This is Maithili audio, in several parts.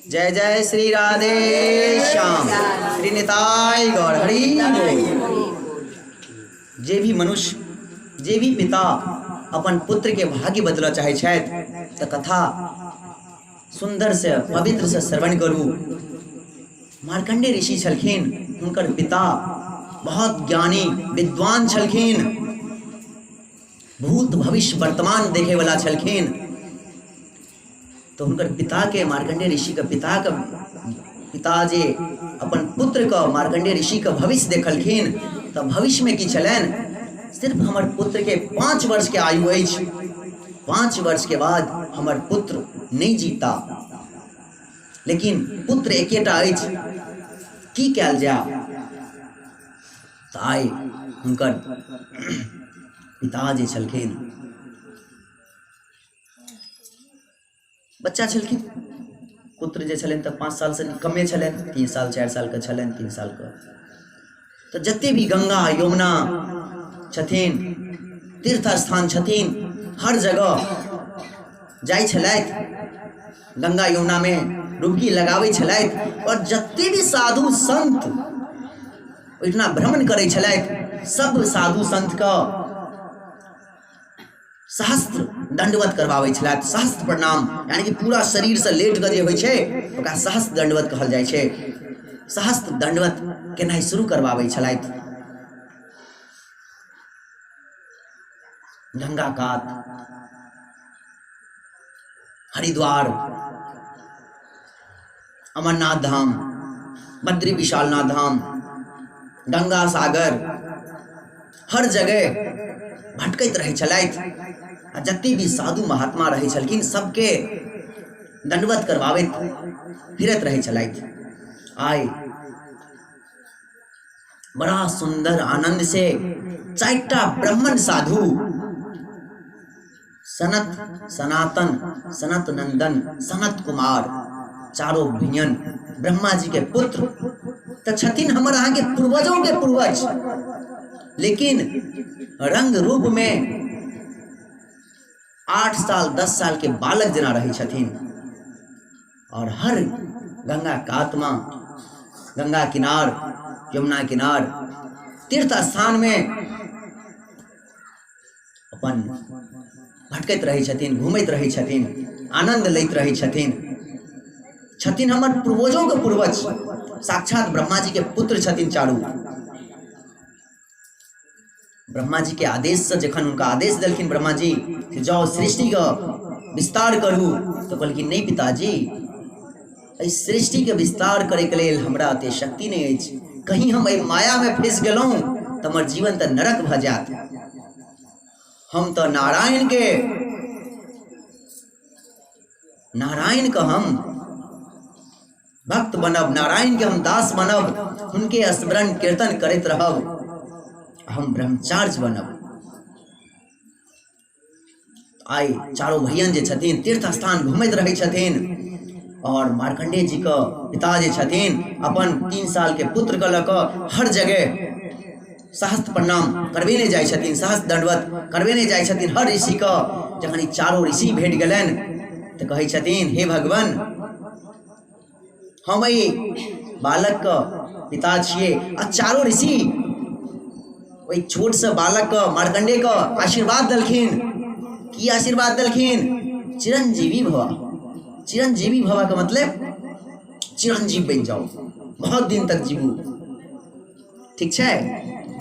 जय जय श्री राधे श्याम श्री निताय गौर हरि बोल। जे भी मनुष्य, जे भी पिता अपन पुत्र के भाग्य बदलऽ चाहै छथि तऽ कथा सुंदर से पवित्र से श्रवण करू। मार्कंडेय ऋषि छलखिन, हुनकर पिता बहुत ज्ञानी विद्वान छलखिन, भूत भविष्य वर्तमान देखे वाला छलखिन। तो हुनकर पिता के, मार्कंडेय ऋषि के पिता के पिता जे अपन पुत्र के मार्कंडेय ऋषि के भविष्य देखलखिन तो भविष्य में की छलनि, सिर्फ हमर पुत्र के 5 वर्ष के आयु अछि, 5 वर्ष के बाद हमर पुत्र नहीं जीता, लेकिन पुत्र एकेटा अछि, की कयल जाय। तऽ आइ हुनकर पिता जे छलखिन, बच्चा छलखिन, पुत्र जे छलनि तऽ 5 सालसँ कमे छलनि, 3 साल 4 सालके छलनि, 3 सालके। तऽ जते भी गंगा यमुना छथिन, तीर्थ स्थान छथिन, हर जगह जाइ छलथि, गंगा यमुनामे डुबकी लगाबै छलथि और जते भी साधु संत ओहिठिना भ्रमण करै छलथि, सब साधु संतके सहस्त्र दंडवत करबाबै छलथि, सहस्त्र प्रणाम, यानी कि पूरा शरीरसँ लेट कऽ जे होइ छै ओकरा सहस्त्र दंडवत कहल जाइ छै। सहस्त्र दंडवत केनाइ शुरू करबाबै छलथि। गंगा कात, हरिद्वार, अमरनाथ धाम, बद्री विशालनाथ धाम, गंगा सागर, हर जगह भटकैत रहै छलथि आ जते भी साधु महात्मा रहै छलखिन सबके दंडवत करबाबैत फिरैत रहै छलथि। आइ बड़ा सुंदर आनंद से 4टा ब्राह्मण साधु सनत सनातन सनत नंदन सनत कुमार चारो भैयन ब्रह्मा जी के पुत्र तऽ छथिन हमर अहाँके पूर्वजों के पूर्वज, लेकिन रंग रूप में 8 साल 10 साल के बालक जेना रहै छथिन और हर गंगा कातमा, गंगा किनार, यमुना किनार, तीर्थ स्थान में अपन भटकैत रहै छथिन, घूमैत रहै छथिन, आनंद लैत रहै छथिन। छथिन हमर पूर्वजों के पूर्वज, साक्षात ब्रह्मा जी के पुत्र छथिन चारू। ब्रह्मा जी के आदेश से जखन हुनका आदेश देलखिन ब्रह्मा जी कि जाओ सृष्टि के विस्तार करू, तो कहलखिन नहीं पिताजी, एहि सृष्टि के विस्तार करे के लेल हमरा ओते शक्ति नहीं अछि, कहीं हम एहि माया में फंसि गेलहुँ तऽ हमर जीवन तऽ नरक भऽ जायत। हम तऽ नारायण के हम भक्त बनब, नारायण के हम दास बनब, हुनके स्मरण कीर्तन करैत रहब, हम ब्रह्मचार्य बनब। आइ चारो भैयन जे छथिन तीर्थ स्थान घूमैत रहै छथिन और मार्कंडेय जी के पिता जे छथिन अपन 3 साल के पुत्र के लऽ कऽ हर जगह सहस्त्र प्रणाम करबेने जाइ छथिन, सहस्त्र दंडवत करबेने जाइ छथिन हर ऋषि के। जखन ई चारो ऋषि भेट गेलनि तऽ कहै छथिन हे भगवान, हम एहि बालक के पिता छियै। आ चारो ऋषि ओहि छोट से बालक के मार्कंडेय के आशीर्वाद देलखिन। की आशीर्वाद देलखिन? चिरंजीवी भव। चिरंजीवी भव के मतलब चिरंजीव बनि जाओ, बहुत दिन तक जीबू, ठीक छै,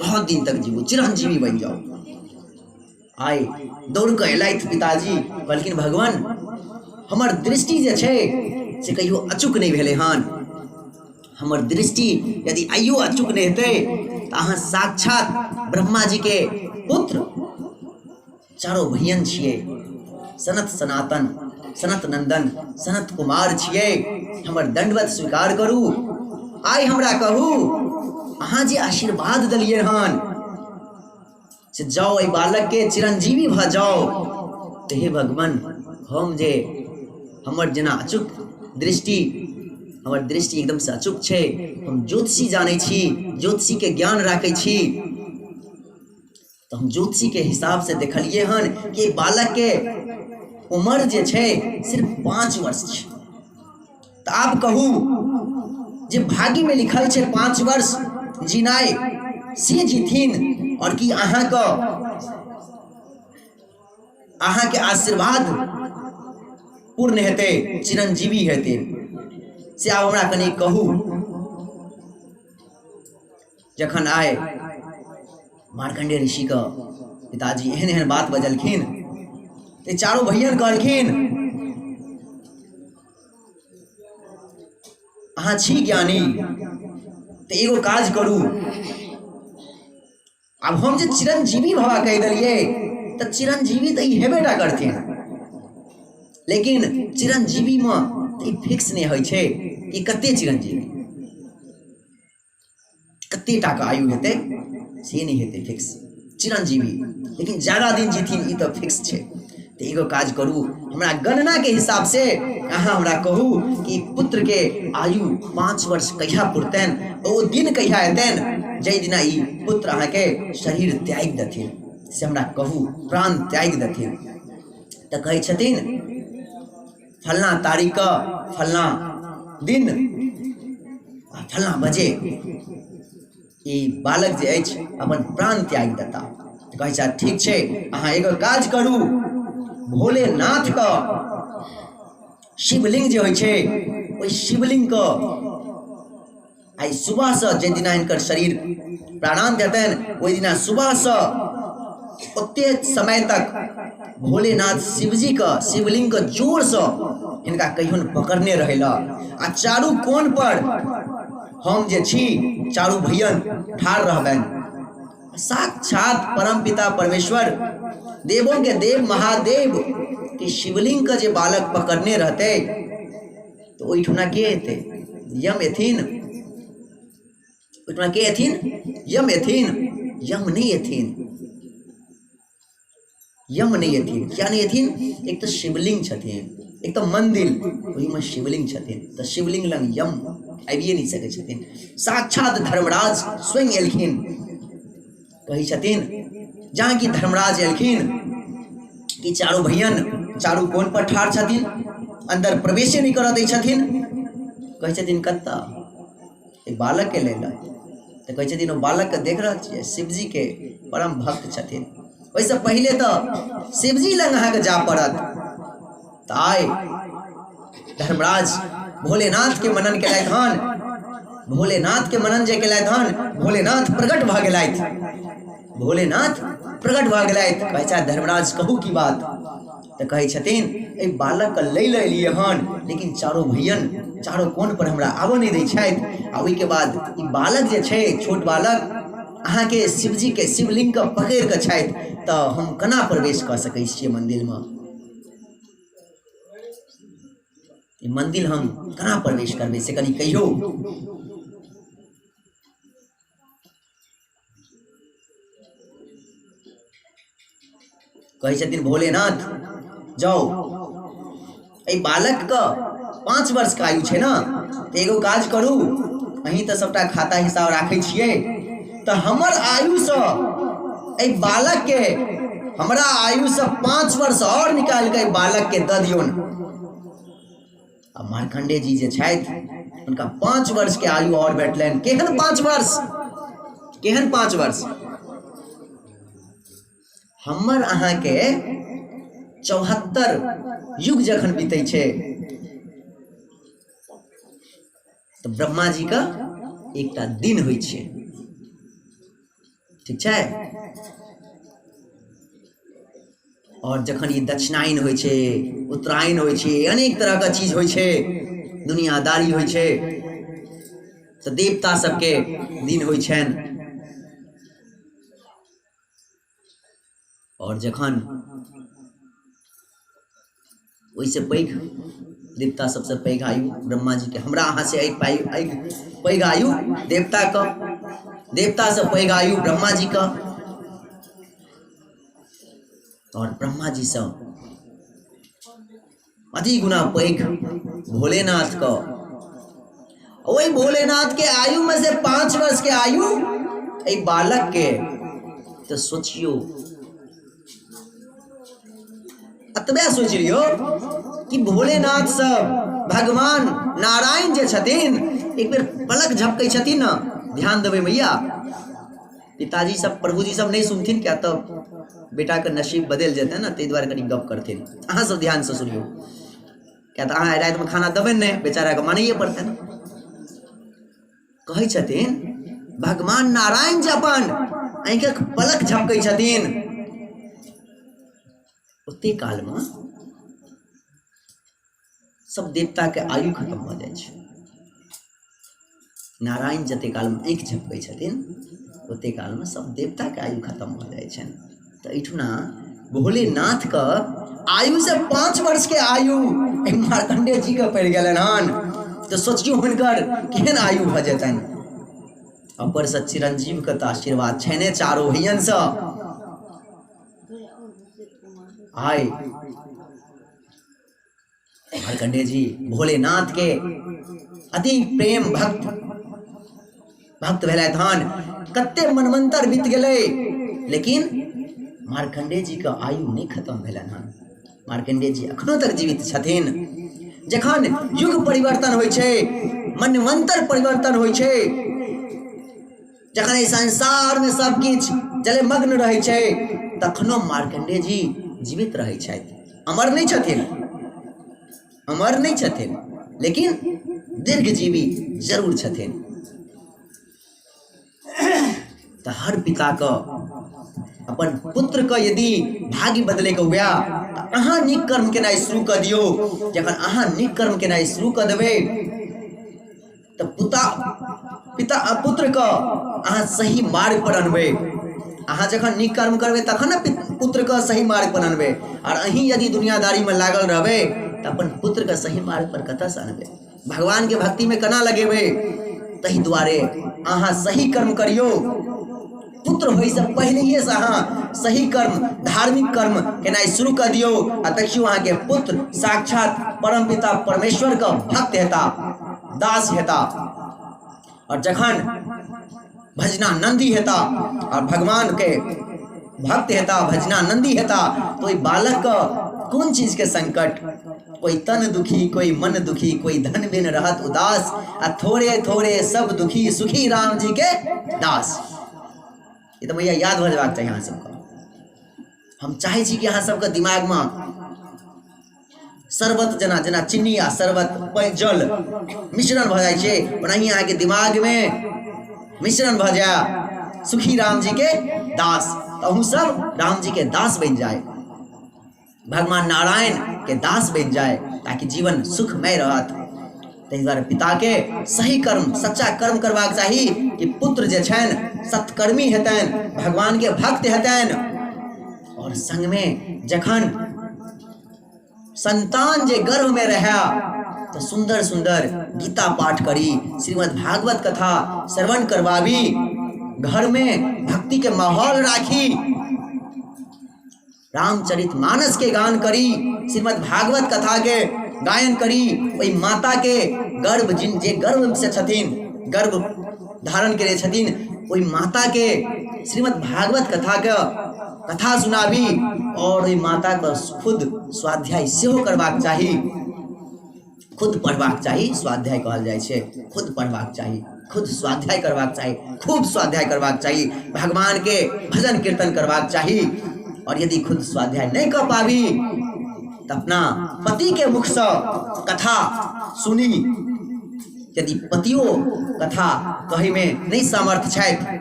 बहुत दिन तक जीबू, चिरंजीवी बनि जाओ। आइ दौड़ कऽ एलथि पिताजी, कहलखिन भगवान हमर दृष्टि जे छै से कहियो अचूक नहि भेलै हन, हमर दृष्टि यदि आइयो अचूक नहि हेतै तऽ अहाँ साक्षात ब्रह्मा जी के पुत्र चारो भैयन छियै, सनत सनातन सनत नंदन सनत कुमार छियै, हमर दंडवत स्वीकार करू। आइ हमरा कहू अहाँ जे आशीर्वाद देलियै हन से जाओ एहि बालक के चिरंजीवी भऽ जाओ, तऽ हे भगवान हम जे हमर जेना अचूक दृष्टि, हमर दृष्टि एकदम से अचूक छै, हम ज्योतिषी जानै छी, ज्योतिषीके ज्ञान राखै छी, तऽ हम ज्योतिषीके हिसाबसँ देखलियै हन कि बालकके उमर जे छै सिर्फ 5 वर्ष छै। तऽ तऽ आब कहू जे भाग्यमे लिखल छै 5 वर्ष जीनाइ से जीथिन आओर कि अहाँके अहाँके आशीर्वाद पूर्ण हेतै, चिरंजीवी हेथिन, से आब हमरा कनि कहू। जखन आय मार्कंडेय ऋषिके पिताजी एहन एहन बात बजलखिन तऽ चारू भैयन कहलखिन अहाँ छी ज्ञानी तऽ एगो काज करू, आब हम जे चिरंजीवी बाबा कहि देलियै तऽ चिरंजीवी तऽ ई हेबे टा करथिन, लेकिन चिरंजीवीमे तऽ ई फिक्स नहि होइ छै कि कते चिरंजीवी कते टाके आयु हेतै से नहि हेतै फिक्स चिरंजीवी, लेकिन ज्यादा दिन जीथिन ई तऽ फिक्स छै। तऽ एगो काज करू, हमरा गणनाके हिसाबसँ अहाँ हमरा कहू कि पुत्रके आयु 5 वर्ष कहिया पुरतनि, ओ दिन कहिया एतनि जाहि दिना ई पुत्र अहाँके शरीर त्यागि देथिन, से हमरा कहू, प्राण त्यागि देथिन। तऽ कहै छथिन फलना तारीखके फलना दिन आ फलना बजे ई बालक जे अछि अपन प्राण त्यागि देता। तऽ कहै छथि ठीक छै, अहाँ एगो काज करू, भोलेनाथके शिवलिंग जे होइ छै ओहि शिवलिंगके आइ सुबहसँ जाहि दिना हिनकर शरीर प्राणांत हेतनि ओहि दिना सुबहसँ ओतेक समय तक भोलेनाथ शिवजीके शिवलिंगके जोरसँ हिनका कहियोन पकड़ने रहै लए आ चारू कोणपर हम जे छी चारू भैयन ठाढ़ रहबनि। साक्षात परम पिता परमेश्वर देवों के देव महादेव के शिवलिंग के जे बालक पकड़ने रहते तऽ ओहिठुना के एतै? यम एथिन? ओहिठुना के एथिन? यम एथिन? यम नहि एथिन, यम नहि एथिन। किया नहि एथिन? एक तऽ शिवलिंग छथिन, एक तऽ मन्दिर, ओहिमे शिवलिंग छथिन, तऽ शिवलिंग लग यम आबिए नहि सकै छथिन। साक्षात धर्मराज स्वयं एलखिन। कहै छथिन जहाँ कि धर्मराज एलखिन कि चारू भैयन चारू कोन पर ठाढ़ छथिन, अन्दर प्रवेशे नहि करऽ दै छथिन। कहै छथिन कतऽ? एहि बालकके लेल। तऽ कहै छथिन ओ बालकके देख रहल छियै, शिवजीके परम भक्त छथिन, ओहिसँ पहिले तऽ शिवजी लग अहाँके जाय पड़त। तऽ आइ धर्मराज भोलेनाथके मनन केलथि हन, भोलेनाथके मनन जे केलथि हन भोलेनाथ प्रकट भऽ गेलथि, भोलेनाथ प्रकट भऽ गेलथि। कहै छथि धर्मराज कहू की बात? तऽ कहै छथिन एहि बालकके लै लए एलियै हन, लेकिन चारो भैयन चारो कोन पर हमरा आबऽ नहि दै छथि, आ ओहिके बाद ई बालक जे छै छोट बालक अहाँके शिवजीके शिवलिंगके पकड़ि कऽ छथि, तऽ हम केना प्रवेश कऽ सकै छियै मन्दिरमे? ई मन्दिर हम केना प्रवेश करबै से कनि कहियौ। कहै छथिन भोलेनाथ जाउ, एहि बालकके 5 वर्षके आयु छै ने, तऽ एगो काज करू, अहीं तऽ सभटा खाता हिसाब राखै छियै, तऽ हमर आयुसँ एहि बालकके हमरा आयुसँ 5 वर्ष आओर निकालि कऽ एहि बालकके दऽ दियौन। आ मार्कण्डेय जी जे छथि हुनका 5 वर्षके आयु आओर भेटलनि। केहन 5 वर्ष? केहन 5 वर्ष? हमर अहाँके 74 युग जखन बीतै छै तऽ ब्रह्मा जीके एकटा दिन होइ छै, ठीक छै? आओर जखन ई दक्षिणायन होइ छै, उत्तरायण होइ छै, अनेक तरहके चीज होइ छै, दुनियादारी होइ छै, तऽ देवता सबके दिन होइ छनि। आओर जखन ओहिसँ पैघ देवता सबसँ पैघ आयु ब्रह्मा जीके, हमरा अहाँसँ पैघ आयु देवताके, देवतासँ पैघ आयु ब्रह्मा जीके, आओर ब्रह्मा जीसँ अति गुना पैघ भोलेनाथके। ओहि भोलेनाथके आयुमे से 5 वर्षके आयु एहि बालकके, तऽ सोचियौ, एतबे सोचि लियौ कि भोलेनाथ सब भगवान नारायण जे छथिन एक बेर पलक झपकै छथिन ने। ध्यान देबै मैया, पिताजी सब प्रभुजी सब नहि सुनथिन, किया तऽ बेटाके नसीब बदलि जेतै ने, ताहि दुआरे कनि गप करथिन। अहाँ सब ध्यानसँ सुनियौ, किया तऽ अहाँ रातिमे खाना देबै नहि, बेचाराके मानैए पड़तनि। कहै छथिन भगवान नारायण जे अपन आँखिक पलक झपकै छथिन, ओते कालमे सब देवताके आयु खत्म भऽ जाइ छै। नारायण जते कालमे आँखि झपकै छथिन ओते कालमे सब देवताके आयु खत्म भऽ जाइ छनि। तऽ एहिठुना भोलेनाथके आयुसँ 5 वर्षके आयु एहि मार्कण्डेय जीके पड़ि गेलनि हन, तऽ सोचियौ हुनकर केहन आयु भऽ जेतनि। ऊपरसँ चिरंजीवके तऽ आशीर्वाद छनि चारो भैयनसँ। आइ मार्कण्डेय जी भोलेनाथ के अति प्रेम भक्त भक्त भेलथि हन। कते मनमंतर बीत गेलै, लेकिन मार्कण्डेय जी के आयु नहि खत्म भेलनि हन। मार्कण्डेय जी अखनो तक जीवित छथिन। जखन युग परिवर्तन होइ छै, मनवंतर परिवर्तन होइ छै, जखन एहि संसारमे सब किछु जलमग्न रहै छै, तखनो मार्कण्डेय जी जीवित रहै छथि। अमर नहि छथिन, अमर नहि छथिन, लेकिन दीर्घजीवी जरूर छथिन। तऽ हर पिताके अपन पुत्रके यदि भाग्य बदलैके हुए तऽ अहाँ नीक कर्म केनाइ शुरू कऽ दियौ। जखन अहाँ नीक कर्म केनाइ शुरू कऽ देबै तऽ पुता पिता पुत्रके अहाँ सही मार्गपर अनबै। अहाँ जखन नीक कर्म करबै तखन ने पुत्रके सही मार्गपर अनबै। आओर अहीं यदि दुनियादारीमे लागल रहबै तऽ अपन पुत्रके सही मार्गपर कतऽसँ अनबै, भगवानके भक्तिमे केना लगेबै? ताहि दुआरे अहाँ सही कर्म करियौ। पुत्र होइसँ पहिनहिएसँ अहाँ सही कर्म, धार्मिक कर्म केनाइ शुरू कऽ दियौ आ देखियौ अहाँके पुत्र साक्षात परमपिता परमेश्वरके भक्त हेता, दास हेता। और जखन भजनानंदी हेता और भगवान के भक्त हेता, भजनानंदी हेता, तो ओहि बालक के कोन चीज के संकट? कोई तन दुखी, कोई मन दुखी, कोई धन बिन रहत उदास, आ थोड़े थोड़े सब दुखी सुखी राम जी के दास। ई तऽ मैया याद भऽ जेबाक चाही अहाँ सबके। हम चाहै छी कि अहाँ सबके दिमागमे शरबत जेना जेना चीनी आ शरबत जल मिश्रण भऽ जाइ छै, ओनाही अहाँके दिमागमे मिश्रण भऽ जाय सुखी राम जी के दास। तऽ अहूँ सब राम जी के दास बनि जाय, भगवान नारायण के दास बनि जाय, ताकि जीवन सुखमय रहत। ताहि दुआरे पिताके सही कर्म, सच्चा कर्म करबाक चाही कि पुत्र जे छनि सत्कर्मी हेतनि, भगवानके भक्त हेतनि। और संगमे जखन संतान जे गर्भमे रहए तऽ सुन्दर सुन्दर गीता पाठ करी, श्रीमद् भागवत कथा श्रवण करबाबी, घरमे भक्तिके माहौल राखी, रामचरित मानस के गान करी, श्रीमद् भागवत कथा के गायन करी। ओहि माता के गर्भ जिन जे गर्भ से छथिन, गर्भ धारण केने छथिन, ओहि माता के श्रीमद् भागवत कथा के कथा सुनाबी और ओहि माता के खुद स्वाध्याय सेहो करबाक चाही, खुद पढ़बाक चाही। स्वाध्याय कहल जाइ छै खुद पढ़बाक चाही, खुद स्वाध्याय करबाक चाही, खूब स्वाध्याय करबाक चाही, भगवान के भजन कीर्तन करबाक चाही। और यदि खुद स्वाध्याय नहीं कर पाबी तऽ अपना पति के मुख से कथा सुनी। यदि पतियो कथा कहै में नहीं सामर्थ्य छथि,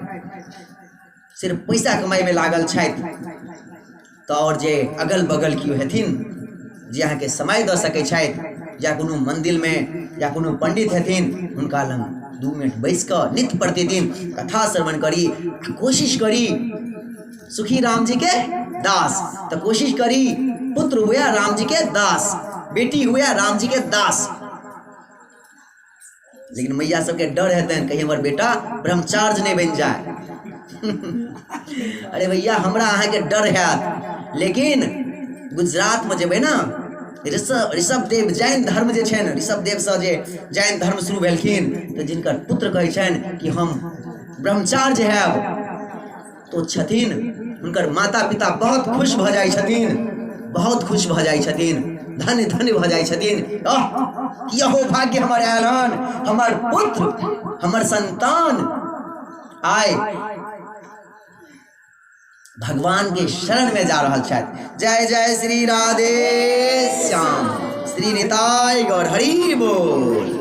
सिर्फ पैसा कमाई में लागल छथि, तऽ आओर जे अगल बगल केओ हेथिन जे अहाँके समय दऽ सकै छथि, या कोनो मन्दिरमे या कोनो पण्डित हेथिन, हुनका लग 2 मिनट बैसि कऽ नित्य प्रतिदिन कथा श्रवण करी आ कोशिश करी सुखी रामजीके दास। तऽ कोशिश करी पुत्र हुए रामजीके दास, बेटी हुए रामजीके दास। लेकिन मैया सबके डर हेतनि कहीं हमर बेटा ब्रह्मचार्य नहि बनि जाय। अरे भैया, हमरा अहाँके डर हैत, लेकिन गुजरातमे जेबै ने, ऋषभ देव जैन धर्म जे छनि, ऋषभ देवसँ जे जैन धर्म शुरू भेलखिन, तऽ जिनकर पुत्र कहै छनि कि हम ब्रह्मचार्य हैब, तऽ ओ छथिन, हुनकर माता पिता बहुत खुश भऽ जाइ छथिन, बहुत खुश भऽ जाइ छथिन। धन्य धन्य भऽ जाइ छथिन। आह, की अहो भाग्य हमर आयल हन, हमर पुत्र, हमर संतान आइ भगवान के शरण में जा रहल छथि। जय जय श्री राधे श्याम, श्री निताय गौर हरि बोल।